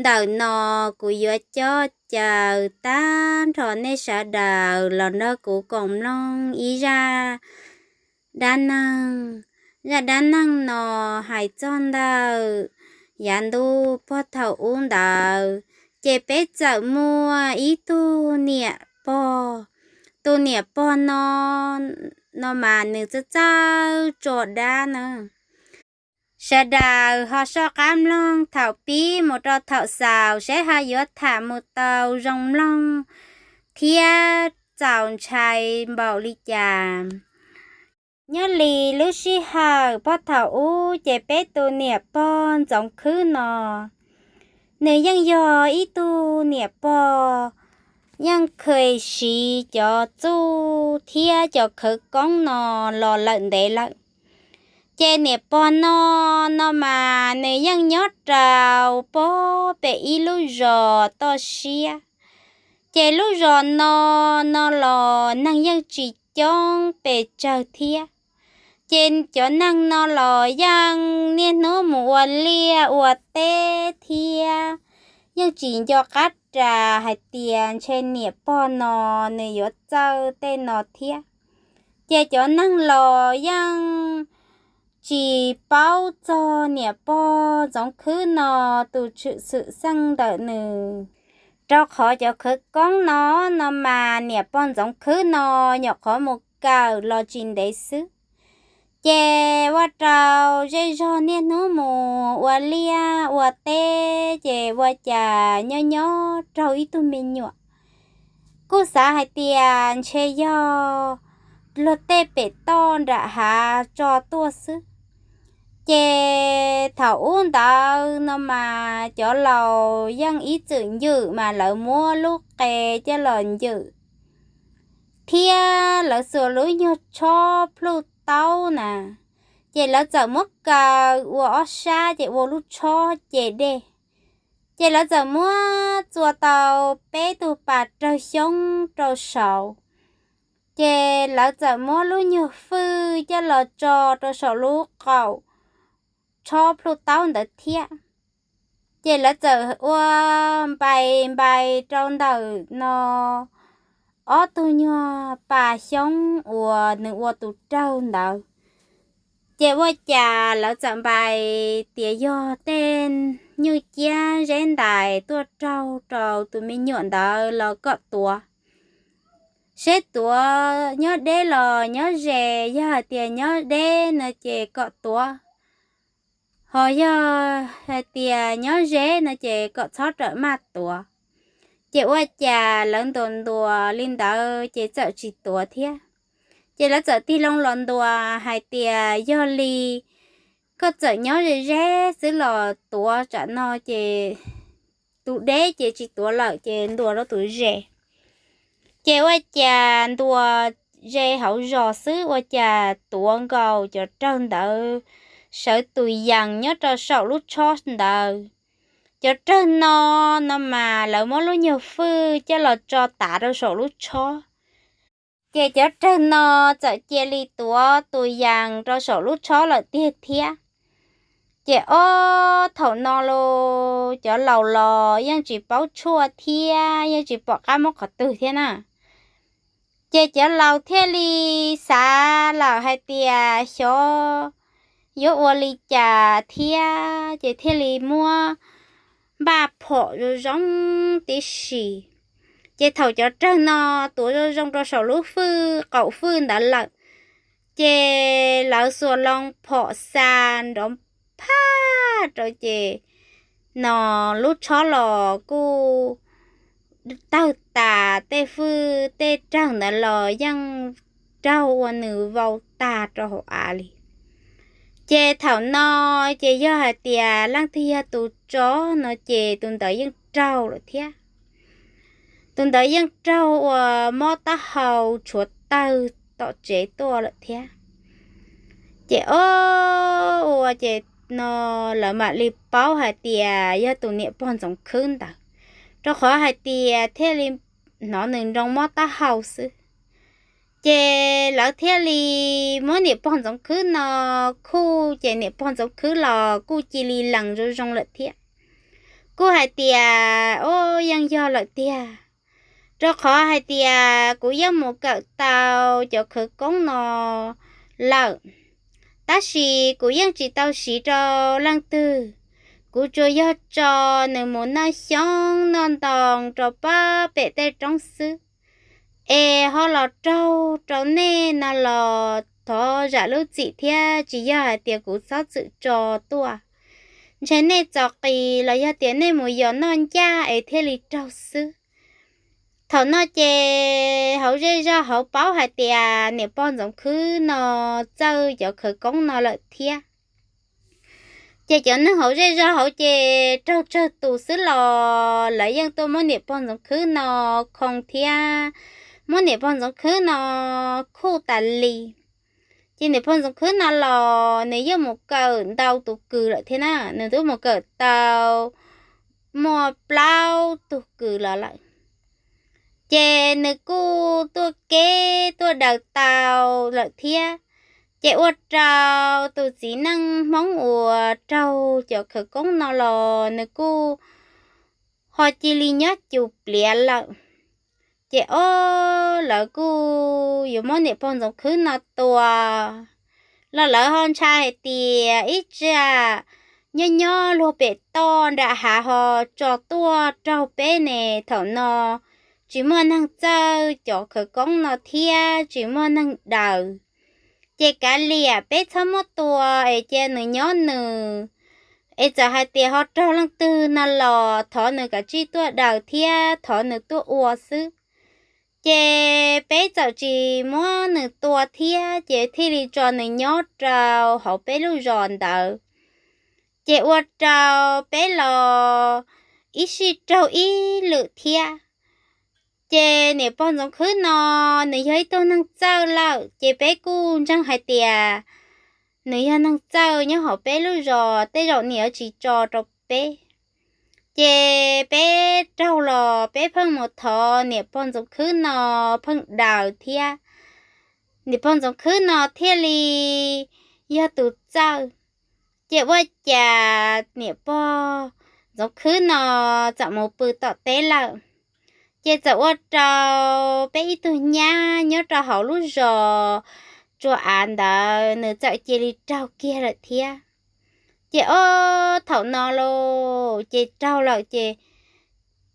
Ntawm no kuv yuav coj caw tag nrho nej sawv daws los nrog kuv koom mloog ib zaj dab neeg. Zaj dab neeg no hais txog ntawm yav ntuj pog thaum ub ntawd, ces peb txawm muaj ib tug niam pog. Tus niam pog no, no mas nws txawj txawj tso dab na. Sawv daws ho soj qab mloog thaum pib mus rau thaum xaus saib ho yuav tham mus tau zoo mloog thiab txaus ntshai npaum li cas. Nyob li lub sij hawm pog thaum ub ces peb tus niam pog Ntxoov Khwb no, nws yeej yog ib tug niam pog yeej kheev siv cov txuj thiab cov khawv koob no los lawm ntev lawm. Ces niam pog no, no mas nws yeej nyob rau pog pem ib lub zos toj siab. Ces lub zos no, no los neeg yeej tsis coob pes tsawg thiab. Ces cov neeg no los yeej niaj hnub mus ua liaj ua teb thiab yeej tsis nco qab ras hais tias ntshe niam pog no nws yuav txawj tej no thiab. Ces cov neeg los yeej tsis paub txog niam pog Ntxoov Khwb no tus tshwm xwm txheej ntawm nws, rau qhov cov khawv koob no, no mas niam pog Ntxoov Khwb no nyuam qhuav mus kawm los tsis ntev xwb. Ces ua rau zej zog niaj hnub mus ua liaj ua teb, ces ua cas nyob nyob raug ib tug me nyuam. Kuj xav hais tias ntshe yog luag tej pem toj nram hav tso tuaj xwb. Ces thaum ub ntawd no mas cov laus yeej ib txwm ncwm mas lawv muab lub qe coj los ncwm thiab lawv xuas lub nyuag tshob plhuj taub na, ces lawv txawm muab kaw ua ob sab ces ua lub tshob ce dej. Ces lawv txawm muab txua tau peb tug pas rawg xyoob rau saud. Ces lawv txawm muab lub nyuag fwj coj los tso rau saum lub qaum tshob plhuj taub ntawd thiab. Ces lawv txawm ua npais npais rau ntawm no ob tug nyuag pas xyoob uas nws ua tus rawg ntawd. Ces ua cas lawv txawm npais tias yog tej nyuj ciab zeb ntais tuaj raug rau tus me nyuam ntawd los kom tuav. Seb tuav nyob deb los nyob ze, yog hais tias nyob deb no ces kom tuav, ho yog hais tias nyob ze no ces kom txhob rawm maj tuav. Ces ua cas lawv ntuas ntuas li ntawd ces txawm tsis tuav thiab. Ces lawv txawm tig loo los ntuas hais tias yog li koj txawm nyob ze ze xwb los tuav, tsam no ces tus deb ces tsis tuav lawm ces ntuas rau tus ze. Ces ua cas ntuas ze hauv zos xwb ua cas tuav nkaus cov rawg ntawd sawv tus yees nyob rau saum lub tshob ntawd. Cov rawg no, no mas lawv muab lub nyuag fwj coj los tso tav rau saum lub tshob. Ces cov rawg no txawm cia li tuav tus yees rau saum lub tshob lawm tiag thiab. Ces ob thaum no los cov laus los yeej tsis paub tshuaj thiab yeej tsis pom qab muab qhov twg thiab na. Ces cov laus thiaj li xav lawm hais tias xyov yuav ua li cas thiab, ces thiaj li muab npaj phom zoo zoo tib si. Ces thaum cov rawg no tuav zoo zoo rau saum lub fwj qaum fwj ntawd lawm, ces lawv xuas loo phom xa nrov phaj rau ces no lub tshob los kuj tawg tas, tej fwj tej rawg ntawd los yeej raug ua nws vau tag rau hauv av li. Ces thaum no ces yog hais tias leej twg yog tus tso no ces tus ntawd yeej raug lawm thiab. Tus ntawd yeej raug ua mob taub hau tshuav tawg tom tsev tuaj lawm thiab. Ces ob ua ces no lawv mam li paub hais tias yog tus niam pog Ntxoov Khwb ntawd, rau qhov hais tias thiaj li hnov nws nroo mob taub hau xwb. Ces lawv thiaj li muab niam pog Ntxoov Khwb no khuj, ces niam pog Ntxoov Khwb los kuj cia li lees zoo zoo lawm thiab. kuj hais tias, Ub, yeej yog lawm tiag, rau qhov hais tias kuv yeej mus kawm tau cov khawv koob no lawm, tab sis kuv yeej tsis tau siv rau leej twg. Kuv tsuas yog tso nws mus noj xyoob noj ntoo rau pab pem tej roob xwb. Es ho los raug rau nej no los thov zam lub txim thiab, tsis yog hais tias kuv txhob txwm tso tuaj. Ntshe nej txo qis los yog tias nej mus yos noj ncaj es thiaj li raug xwb. Thaum no ces hauv zej zog hauv paub hais tias niam pog Ntxoov Khwb no txawj cov khawv koob no lawm thiab. Ces cov neeg hauv zej zog hauv ces raug tsawg tus xwb los lawv yeej tuaj muab niam pog Ntxoov Khwb no khoo thiab muab niam pog Ntxoov Khwb no khuj tas li. Ces niam pog Ntxoov Khwb no los nws yeej mus kawm ntau tus kws lawm thiab na, nws twb mus kawm tau muaj plaub tug kws los lawm. Ces nws kuj tuaj keb tuaj daws tau lawm thiab. Ces ua rau tus txiv neej Hmoob uas raug cov khawv koob no los nws kuj ho cia li nyob cus pliav lawm. Ces ob lawv kuj yuav muab niam pog Ntxoov Khwb no tua los lawv ho ntshai hais tias ib tsam nyob nyob luag pem toj nram hav ho tso tuaj raug peb ne. Thaum no tsis muaj neeg txawj cov khawv koob no thiab tsis muaj neeg daws, ces kav liam peb txhob muab tua es cia nws nyob nws. Es txawm hais tias ho raug leej twg no los thov nws kav tsij tuaj daws thiab thov nws tuaj ua xwb. Ces peb txawm tsis muab nws tua thiab ces thiaj li tso nws nyob rau hauv peb lub zos ntawd. Ces ua rau peb los ib sij raug ib lwm thiab. Ces niam pog Ntxoov Khwb no nws yog ib tug neeg txawj lawm ces peb kuj ntseeg hais tias nws yog neeg txawj nyob hauv peb lub zos, tej zaum nws yuav tsis tso rau peb. Ces peb raug los peb pheej mus thov niam pog Ntxoov Khwb no pheej daws thiab, niam pog Ntxoov Khwb no thiaj li yog tus txawj. Ces ua cas niam pog Ntxoov Khwb no txawm mus pw tom teb lawm. Ces txawm ua rau peb ib tug nyab nyob rau hauv lub zos Tsua Av ntawd nws txawm cia li raug kiag lawm thiab. Ces ob thaum no los ces raug lawm ces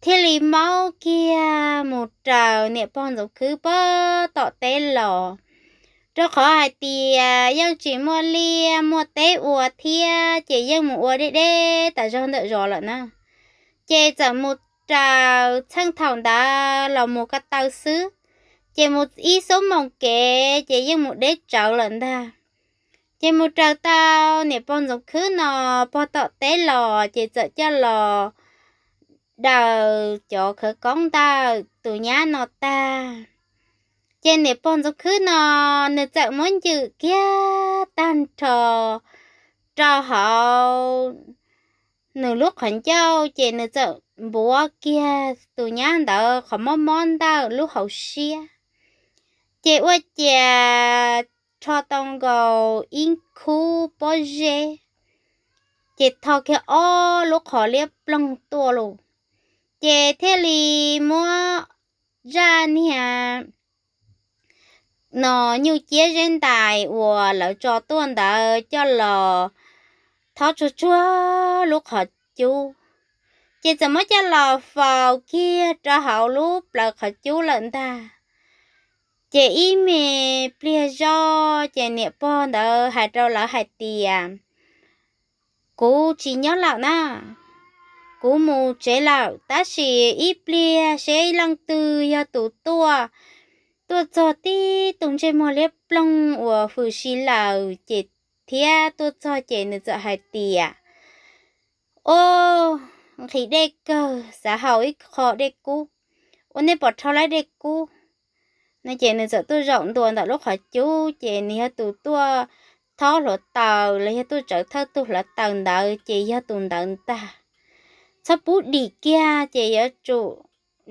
thiaj li maub kiag mus raws niam pog Ntxoov Khwb pog tom teb los, rau qhov hais tias yeej tsis muaj liaj muaj teb ua thiab ces yeej mus ua deb deb tas zog ntawm zos lawm na. Ces txawm mus raws txheej thaum ntawd los mus ko taw xwb, ces mus ib xuab moos kev ces yeej mus deb tsawv lawm ntag. Ces mus raws tau niam pog Ntxoov Khwb no pog tom teb los ces txawm coj los daws cov khawv koob ntawm tus nyab no tag. Ces niam pog Ntxoov Khwb no nws txawm muab ncwm kiag tag nrho rau hauv nws lub qhov ncauj ces nws txawm npuav kiag tus nyab ntawd qhov mob mob ntawm lub hauv siab. Ces ua ciav rho tau nkaus ib khub pob zeb, ces tho kiag ob lub qhov liab ploog tuaj los, ces thiaj li muab zaj niag no nyuj ciab zeb ntais uas lawv tso tuaj ntawd coj los thob tsuag tsuag lub qhov cub, ces txawm muab coj los faus kiag rau hauv lub plawv qhov cub lawm ntag. Ces ib me pliag zoj ces niam pog ntawd hais rau lawv hais tias, Kuv tsis nyob lawm na, kuv mus tsev lawm, tab sis ib pliag seb leej twg yog tus tuaj, tuaj txog tib tug ntsej muag liab ploog uas hws si lawm ces, thiab tuaj txog ces nws txawm hais tias, Ob, nqhis dej kawg, xav haus ib qho dej kub, ua nej pom rhau laib dej kub no. Ces nws txawm tuaj zaum ntua ntawm lub qhov cub ces nws yog tus tuaj thob hluav taws los yog tuaj tsawv thawj tug hluav taws ntawd ces yog tus ntawd ntag. Txhob pub dim kiag ces yuav tsum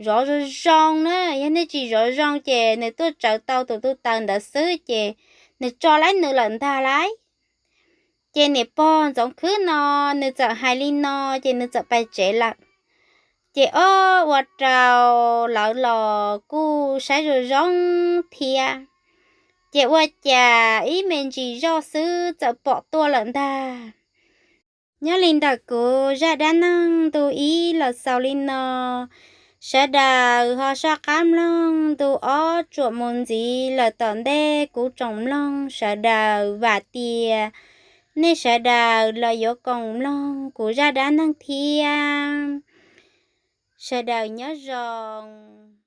zov zoo zoo na, yog nej tsis zov zoo ces nws tuaj tsawv tau tus tub taws ntawd xwb ces nws tso laib nws lawm ntag lauj. Ces niam pog Ntxoov Khwb no nws txawm hais li no ces nws txawm pais tsev lawm. Ces ob ua rau lawv los kuj saib zoo zoo thiab. Ces ua cas ib me ntsis zoj xwb txawm pom tuaj lawm ntag. Nyob li ntawm kuv zaj dab neeg ntu ib los xaus li no. Sawv daws ho soj qab mloog ntu ob tsuam mus ntxiv lawm tom ntej kuv tsoom mloog sawv daws. Vam tias nej sawv daws los yuav koom mloog kuv zaj dab neeg thiab. Sawv daws nyob zoo.